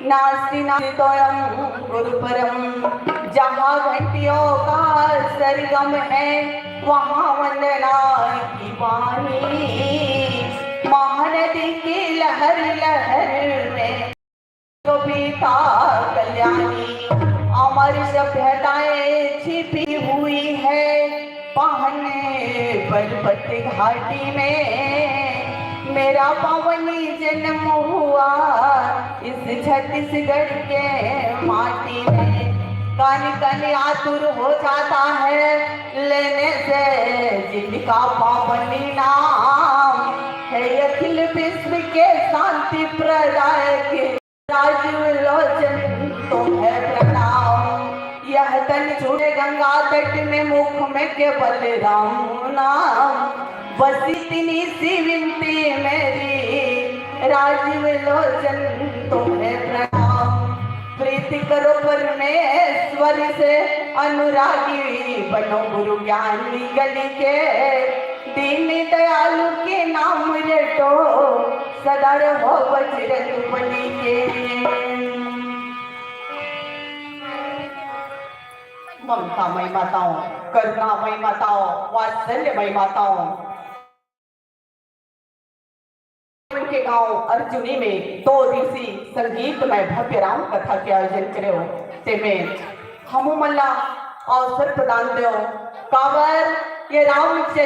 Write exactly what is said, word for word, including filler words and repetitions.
नास्ति नास्ति तोयम गुरु परम। जहाँ घंटियों का सरगम है, वहाँ वंदना की वाणी। महानदी की लहर लहर में कविता कल्याणी। अमर सभ्यताएं छिपी हुई है पहने पर्वत घाटी में। मेरा पावनी जन्म हुआ इस छत्तीसगढ़ के माटी में। कन कन आतुर हो जाता है लेने से जिनका पावनी नाम। है अखिल विश्व के शांति प्रदायक राजीव लोचन तुम्हें प्रणाम। यह तन छूटे गंगा तट में, मुख में केवल राम नाम। बस इतनी सी विनती मेरी, राजीव लोचन तुम्हें प्रणाम। प्रीति करो परमेश्वर से, अनुरागी बनो गुरु ज्ञानी गण के। दीन दयालु के नाम रटो, सदा रहो बजरंग बली के। ममतामय माताओं, करुणामय माताओं, वात्सल्यमय माताओं, के गांव अर्जुनी में दो दिवसीय संगीतमय भव्य राम कथा के आयोजन करे हो, तेमे हमू मन ला अवसर प्रदान देव। काबर ये रामचरित